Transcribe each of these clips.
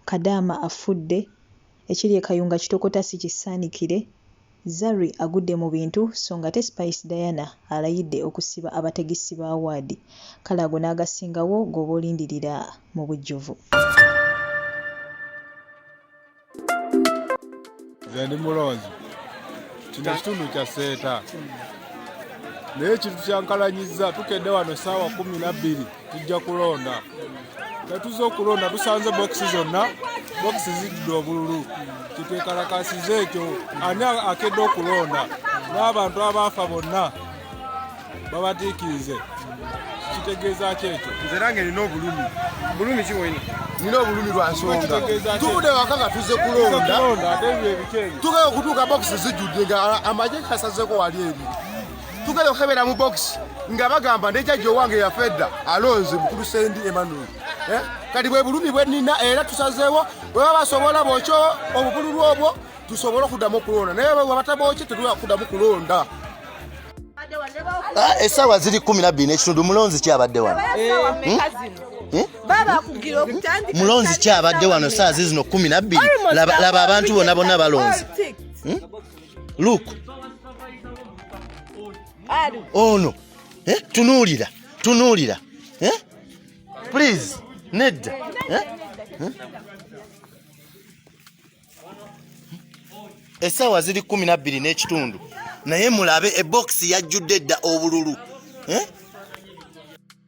Kadaama afudde, ekiri e Kayunga kitokota si kisaanikire, Zari agudde mu bintu so ng'ate Spice Diana alayidde okusiba abategesi ba awaadi. Kale ago n'agasingawo g'oba olindirira mu bujjuvu. Nze ndi mulonzi, kino ekitundu kya Seeta, naye ekintu kyankalanyizza. Tukedde wano saawa 12, tujja kulonda. Tetuze okulonda, tusanze bokisi zonna, bokisi zijjudde obululu. Kitwekalakasiza ekyo, ani akedde okulonda n'abantu abaafa bonna babatiikirize? Kitegeeza ki ekyo? Nze nange nina obulumi. Bulumi ki bwolina? Nina obulumi lwa nsonga. Kitegeeza ki? Tuvudde waka nga tuzze kulonda, kulonda ate ebyo ebiki ebyo? Tugenda okutuuka, bokisi zijjudde nga amagye gasazeko wali eri. Tugenda okukebera mu bokisi nga bagamba ne jjajja owange yafa edda alonze mukulu Sendi Emmanuel. Eh? Kati bwe bulumi bwe nnina, era tusazeewo bwe baba basobola bokyo obubululu obwo tusobole okuddamu okulonda, naye bwe batabokye tetulina kuddamu kulonda. Ah, essaawa ziri 12 n'ekitundu. Mulonzi ki abadde wano? Eh? Babakugira okutandika. Mulonzi ki abadde wano saawa zizino 12? Laba laba abantu bonna bonna balonze. Look ono, eh? Tunuulira, tunuulira, eh? Please, nedda, eh? Eh? Essaawa ziri 12 n'ekitundu, naye mulabe ebokisi yajjudde dda obululu, eh?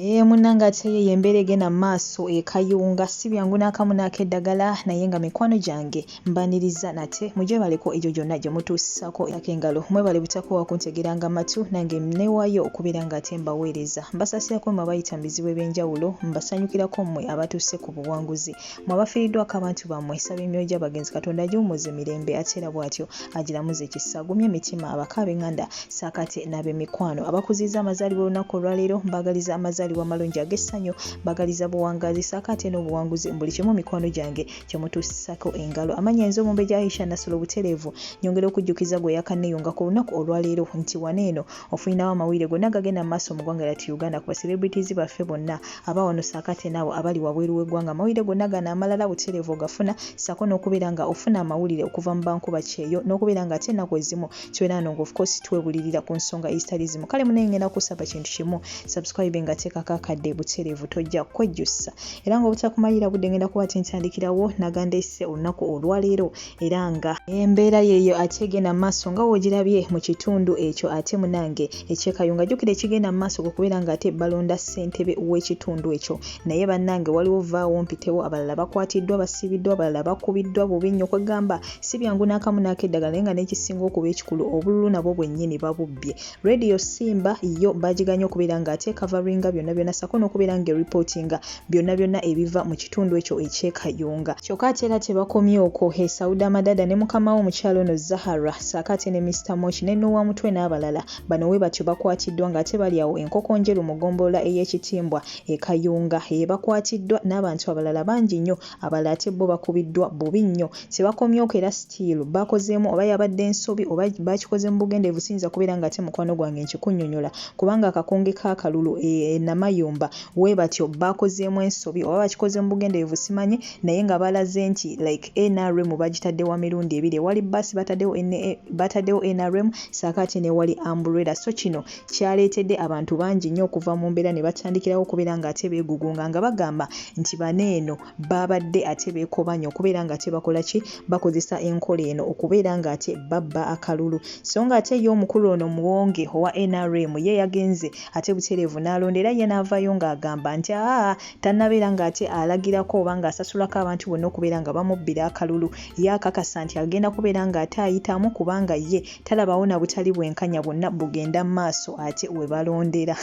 Ee munnange, ate ye y'embeera egenda mu maaso e Kayunga. Si byangu n'akamu n'akeddagala, naye nga mikwano gyange mbaniriza nate mugyebaleko egyo gyonna gye mutuusaako ak'engalo. Mwebale butakoowa kuntegeranga matu, nange neewaayo okubeera nga ate mbaweereza. Mbasaasirako mmwe abayita mu bizibu eby'enjawulo, mbasanyukirako mmwe abatuuse ku buwanguzi. Mmwe abafiiriddwako abantu bammwe, nsaba emyoyo gy'abagenzi Katonda agiwummuze mirembe, ate era bw'atyo agiramuze ekisa, agumye emitima abaka, ab'eŋŋanda ssaako ate n'ab'emikwano. Abakuziza amazaalibwa olunaku olwaleero, mbaagaliza amazaalibwa amalungi ag'essanyu, mbaagaliza buwangaazi ssaako ate n'obuwanguzi mu buli kimu, mikwano gyange kye mutuusisaako engalo. Amannya nze Omumbejja Aisha Nassolo butereevu. Nyongera okujjukiza gwe yakanneeyunga ku lunaku olwaleero nti wano eno ofunirawo amawulire gonna agagenda mu maaso mu ggwanga lyattu Uganda ku ba celebrities baffe bonna aba wano ssaako ate n'abo abali wabweru w'eggwanga. Amawulire gonna gano amalala butereevu ogafuna, ssaako n'okubeera nga ofuna amawulire okuva mu bankuba kyeyo, n'okubeera nga ate ennaku ezimu tubeera wano nga of course twebulirira ku nsonga ezitali zimu. Kale munaye, ngenda kusaba kintu kimu: subscribe nga teekako akadde butereevu, tojja kwejjusa. Era nga obutakumalira budde, ngenda kuba ate ntandikirawo nagandeese olunaku olwaleero, era nga embeera yeeyo ate egenda mu maaso nga woogirabye mu kitundu ekyo ate munange ekyekayunga. Jjukira ekigenda mu maaso kwe kubeera nga ate balonda ssentebe w'ekitundu ekyo, naye bannange waliwo vaawo mpitewo, abalala bakwatiddwa, basibiddwa, abalala bakubiddwa bubi nnyo. Kwegamba si byangu n'akamu n'akeddagala, naye nga n'ekisinga okuba ekikulu, obululu nabwo bwennyini babubbye. Radio Simba yo bagiganye okubeera nga ate coveringa byonna byonna ssaako n'okubeera nga eripootinga byonna byonna ebiva mu kitundu ekyo ekyekayunga. Kyokka ate era tebakomye okwo, he Sauda Madada ne mukama we omukyala ono Zahara ssaako ate ne Mr Mochi ne Noah Mutwe n'abalala, bano we batyo bakwatiddwa ng'ate bali awo enkoko njeru mu ggombolola ey'Ekitimbwa e Kayunga. Ye bakwatiddwa n'abantu abalala bangi nnyo, abalala ate bo bakubiddwa bubi nnyo. Tebakomye okwo, era still bakozeemu, oba yabadde nsobi oba bakikoze mu bugenderevu, siyinza kubeera nga ate mukwano gwange nkikunnyonnyola, kubanga akakonge k'akalulu e Namayumba we batyo bakozeemu ensobi, oba bakikoze mu bugenderevu simanyi, naye nga balaze nti like NRM bagitadde wa mirundi ebiri. Ewali bbaasi bataddewo NRM ssaako ate n'ewali umbrella. So kino kyaleetedde abantu bangi nnyo okuva mu mbeera ne batandikirawo okubeera ng'ate beegugunga nga bagamba nti bano eno babadde ate beekobanye okubeera nga ate bakola ki, bakozesa enkola eno okubeera ng'ate babba akalulu. So ng'ate ye omukulu ono Muwonge owa NRM ye yagenze ate butereevu n'alonda, era ye n'avaayo ng'agamba nti aa tannabeera ng'ate alagirako oba ng'asasulako abantu bonna okubeera nga bamubbira akalulu. Ye akakasa nti agenda kubeera ng'ate ayitamu, kubanga ye talabawo na butali bwenkanya bwonna bugenda mu maaso ate we balondera.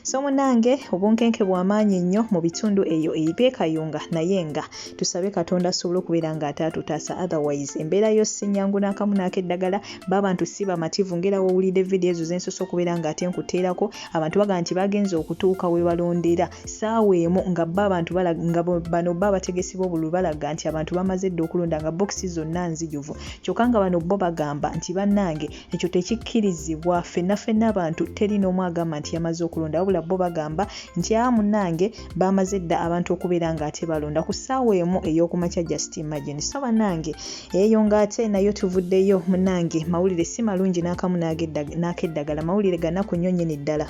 So munnange, obunkenke bw'amaanyi nnyo mu bitundu eyo eby'e Kayunga, naye nga tusabe Katonda asobole okubeera ng'ate atutaasa, otherwise embeera yo si nnyangu n'akamu n'akeddagala. B'abantu si bamativu, ng'era w'owulidde vidiyo ezo ze nsoose okubeera ng'ate nkuteerako, abantu bagamba nti bagenze okutuuka. tebannatuuka we balondera ssaawa emu nga bo abantu nga bano bo abategesi b'obululu balaga nti abantu bamaze dda okulonda nga bokisi zonna nzijuvu kyokka nga bano bo bagamba nti bannange ekyo tekikkirizibwa ffenna ffenna abantu teri n'omu agamba nti yamaze okulonda wabula bo bagamba nti aa munnange baamaze dda abantu okubeera ng'ate balonda ku ssaawa emu ey'okumakya just imagine so bannange eyo ng'ate nayo tuvuddeyo munnange mawulire si malungi n'akamu n'akeddagala mawulire ganaku nnyo nnyini ddala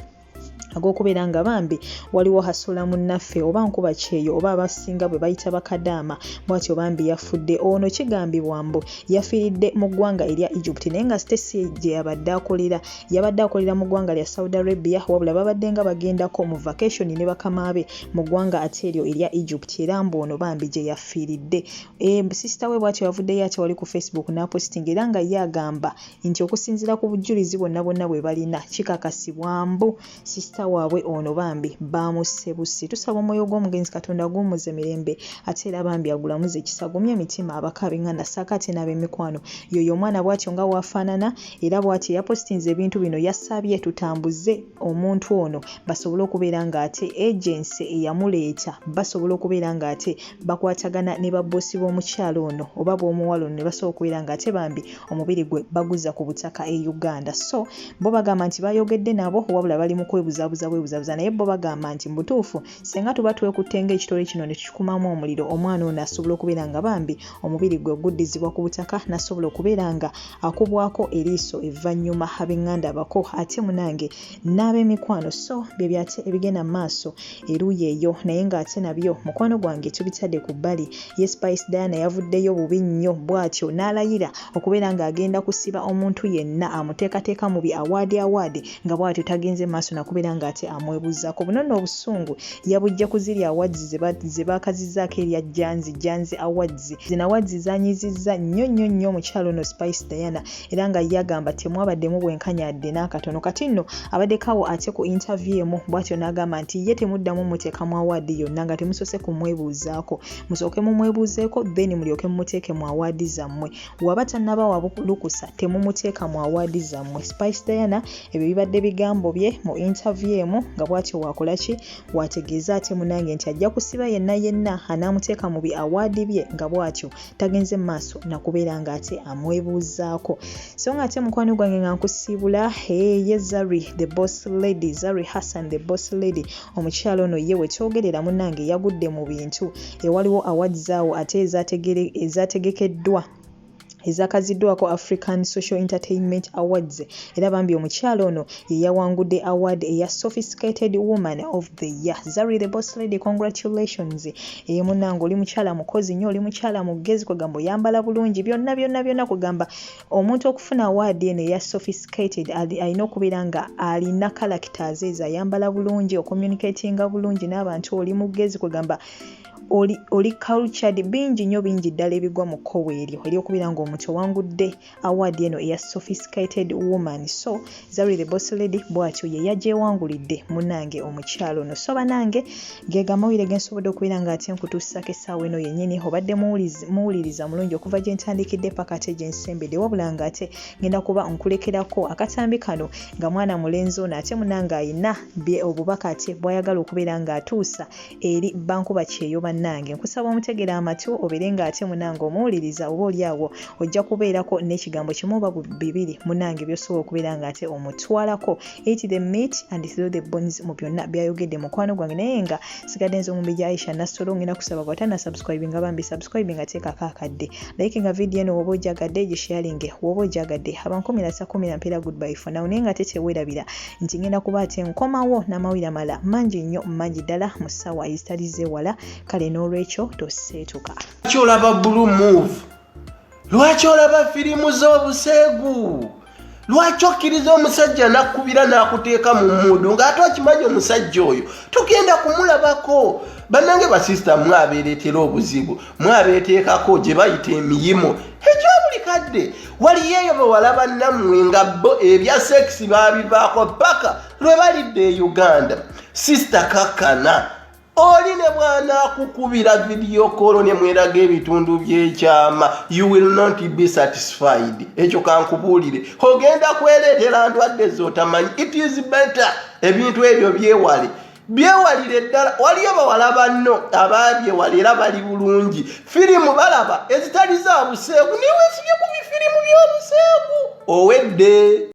ag'okubeera nga bambi waliwo hasula munnaffe oba nkuba kyeyo oba abasinga bwe bayita bakadaama bwatyo bambi yafudde ono kigambibwa mbu yafiiridde mu ggwanga erya Egypt naye nga site si gye yabadde akolera yabadde akolera mu ggwanga lya Saudi Arabia wabula babadde nga bagendako mu vacation ne bakama be mu ggwanga ate eryo erya Egypt era mbu ono bambi gye yafiiridde e, sisita we bwatyo yavuddeyo ate wali ku Facebook n'apositinga era nga ye agamba nti okusinziira ku bujulizi bwonna bwonna bwe balina kikakasibwa mbu sisita waabwe ono bambi baamusse bussi. Tusaba omwoyo gw'omugenzi Katonda aguwummuze mirembe ate era bambi agulamuze ekisa agumye emitima abako ab'enganda ssaako ate n'ab'emikwano. Yoyo omwana bwatyo nga bw'afaanana era bwatyo yapositinze ebintu bino yasabye tutambuze omuntu ono basobole okubeera ng'ate agency eyamuleeta basobola okubeera ng'ate bakwatagana ne babboosi b'omukyala ono oba b'omuwala ono ne basobola okubeera ng'ate bambi omubiri gwe baguzza ku butaka e Uganda. So bo bagamba nti bayogedde nabo wabula bali mu kwebuzabuza bwebuzabuza naye bo bagamba nti mu butuufu senga tuba twekutte ng'ekitole kino ne tukikumamu omuliro omwana ono asobola okubeera nga bambi omubiri gwe guddizibwa ku butaka n'asobola okubeera nga akubwako eriiso evvannyuma ab'enganda bako ate munange n'ab'emikwano so bye byate ebigenda mu maaso eruuyi eyo naye ng'ate nabyo mukwano gwange tubitadde ku bbali ye Spice Diana yavuddeyo bubi nnyo bw'atyo n'alayira okubeera ng'agenda kusiba omuntu yenna amuteekateeka mu bi awaadi awaadi nga bw'atyo tagenze maaso nakubeera ng'ate amwebuuzaako buno nno obusungu yabujja ku ziri awards ze baakazizzaako erya Janzi Janzi Awards zino awards zanyizizza nnyo nnyo nnyo omukyala ono Spice Diana era nga ye agamba temwabaddemu bwenkanya yadde n'akatono kati nno abaddeko awo ate ku interview emu bw'atyo n'agamba nti ye temuddamu muteeka mu award yonna nga temusoose kumwebuuzaako musooke mumwebuuzeeko then mulyoke mumuteeke mu award zammwe waba tannabawa lukusa temumuteeka mu award zammwe Spice Diana ebyo bibadde bigambo bye mu interview emu nga bw'atyo waakola ki waategeeza ate munange nti ajja kusiba yenna yenna anaamuteeka mu bi award bye nga bw'atyo tagenze mu maaso nakubeera ng'ate amwebuuzaako so nga ate mukwano gwange nga nkusiibula ye Zari the boss lady Zari Hassan the boss lady omukyala ono ye wetwogerera munnange yagudde mu bintu ewaliwo awards awo ate ezategekeddwa ezakaziddwako African Social Entertainment Awards era bambi omukyala ono ye yawangudde award eya Sophisticated Woman of the Year. Zari the boss lady congratulations. Ee munnange oli mukyala mukozi nnyo oli mukyala mugezi kwegamba oyambala bulungi byonna byonna byonna kwegamba omuntu okufuna award eno eya sophisticated alina okubeera nga alina characters ezo ayambala bulungi ocommunicatinga bulungi n'abantu oli mugezi kwegamba oli, oli cultured bingi nnyo bingi ddala ebigwa mu kkowe eryo ery'okubeera ng'omuntu owangudde award eno eya sophisticated woman so Zari the boss lady bw'atyo ye yagyewangulidde munnange omukyalo ono so banange ge gamawulire ge nsobodde okubeera ng'ate nkutuusaako essaawa eno yennyini obadde muwuliriza mulungi okuva gye ntandikidde paka ate gye nsembedde wabula ng'ate ngenda kuba nkulekerako akatambi kano nga mwana mulenzi ono ate munange ayina obubaka ate bw'ayagala okubeera ng'atuusa eri bankuba kyeyo bannange nkusaba omutegere amatu obeere ng'ate munange omuwuliriza oba oli awo ojja kubeerako n'ekigambo kimu oba bibiri munange by'osobola okubeera ng'ate omutwalako eat the meat and throw the bones mu byonna byayogedde mukwano gwange naye nga sigadde nze omumbejja Aisha Nassolo ngenda kusaba bw'atana subscribe nga bambi subscribe nga teekako akadde like nga video eno woba ojagadde gisharinge woba ojagadde abankumira sakumira mpeera goodbye for now naye nga tetewerabira nti ngenda kuba ate nkomawo n'amawulire amala mangi nnyo mangi ddala mu ssaawa ezitali zeewala kale n'olwekyo toseetuka. Lwaki olaba blue move? Lwaki olaba firimu z'obuseegu? Lwaki okkiriza omusajja n'akkubira n'akuteeka mu muudu ng'ate okimanyi omusajja oyo tugenda kumulabako? Bannange basisita mwabeereetera obuzibu, mwabeeteekako gye bayita emiyimo egy'obuli kadde. Waliyo eyo bawala bannammwe nga bo ebya sekisi baabivaako paka lwe balidde e Uganda. Sisita kakkana oli ne bw'anaakukubira vidiyo koolo ne mweraga ebitundu by'ekyama, you will not be satisfied. Ekyo kankubuulire, ogenda kwereetera ndwadde z'otamanyi. It is better ebintu ebyo byewale. Byewalire ddala. Waliyo bawala banno ababyewala era bali bulungi. Firimu balaba ezitali za buseegu, naye weesibye ku bifirimu by'obuseegu, owedde.